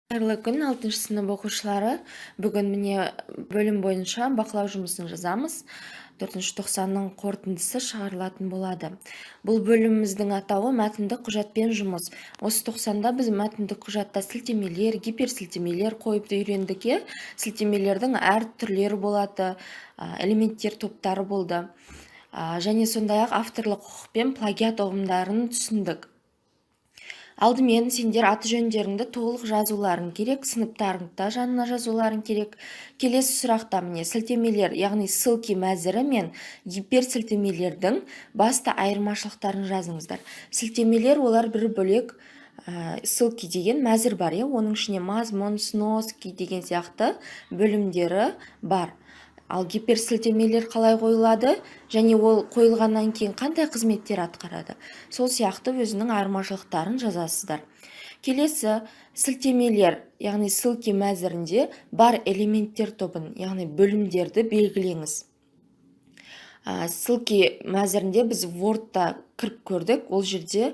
Қайырлы күн, алтыншы сынып оқушылары! Бүгін, міне, бөлім бойынша бақылау жұмысын жазамыз. Төртінші тоқсанның қорытындысы шығарылатын болады. Бұл бөліміміздің атауы — мәтіндік құжатпен жұмыс. Осы тоқсанда біз мәтіндік құжатта сілтемелер, гиперсілтемелер қойып үйрендік, иә. Сілтемелердің әр түрлері болады, элементтер топтары болды. Және сондай-ақ авторлық құқық пен плагиат ұғымдарын түсіндік. Алдымен сендер аты жөндеріңді толық жазуларың керек, сыныптарыңды да жанына жазуларың керек. Келесі сұрақта, міне, сілтемелер, яғни ссылки мәзірі мен гиперсілтемелердің басты айырмашылықтарын жазыңыздар. Сілтемелер — олар бір бөлек, ссылки деген мәзір бар, иә, оның ішіне мазмұн, сноски деген сияқты бөлімдері бар. Ал гиперсілтемелер қалай қойылады және ол қойылғаннан кейін қандай қызметтер атқарады, сол сияқты өзінің айырмашылықтарын жазасыздар. Келесі сілтемелер, яғни ссылки мәзірінде бар элементтер тобын, яғни бөлімдерді белгілеңіз. Ссылки мәзірінде біз Wordта кіріп көрдік, ол жерде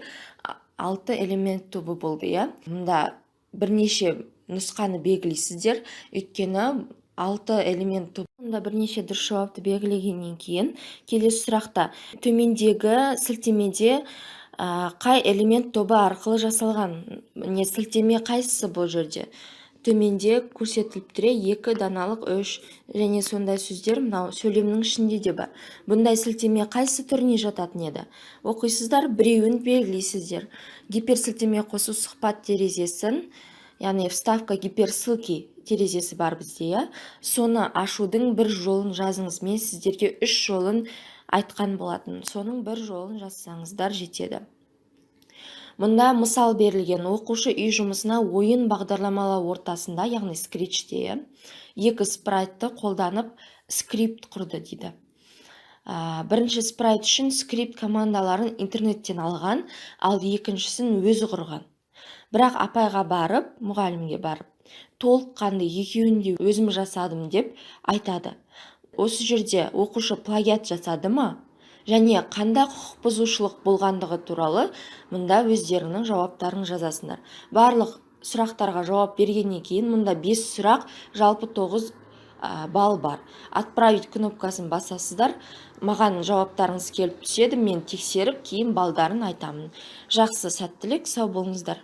алты элемент тобы болды, иә. Мұнда бірнеше нұсқаны белгілейсіздер, өйткені алты элемент тобы. Мұнда бірнеше дұрыс жауапты белгілегеннен кейін, келесі сұрақта төмендегі сілтемеде қай элемент тобы арқылы жасалған? Міне, сілтеме қайсысы? Бұл жерде төменде көрсетіліп тұр, иә, екі даналық, үш және сондай сөздер мынау сөйлемнің ішінде де бар. Бұндай сілтеме қайсы түріне жататын еді? Оқисыздар, біреуін белгілейсіздер. Гиперсілтеме қосу сұхбат терезесін, яғни вставка гиперссылки терезесі бар бізде, иә, соны ашудың бір жолын жазыңыз. Мен сіздерге үш жолын айтқан болатын, соның бір жолын жазсаңыздар, жетеді. Мұнда мысал берілген: оқушы үй жұмысына ойын бағдарламалау ортасында, яғни Scratch-те, екі спрайтты қолданып, скрипт құрды дейді. Бірінші спрайт үшін скрипт командаларын интернеттен алған, ал екіншісін өзі құрған. Бірақ апайға барып, мұғалімге барып, толыққанды екеуін де өзім жасадым деп айтады. Осы жерде оқушы плагиат жасады ма және қандай құқық бұзушылық болғандығы туралы мұнда өздеріңнің жауаптарын жазасыңдар. Барлық сұрақтарға жауап бергеннен кейін, мұнда 5 сұрақ, жалпы 9 балл бар. Отправить кнопкасын басасыздар, маған жауаптарыңыз келіп түседі, мен тексеріп, кейін балдарын айтамын. Жақсы, сәттілік, сау болыңыздар.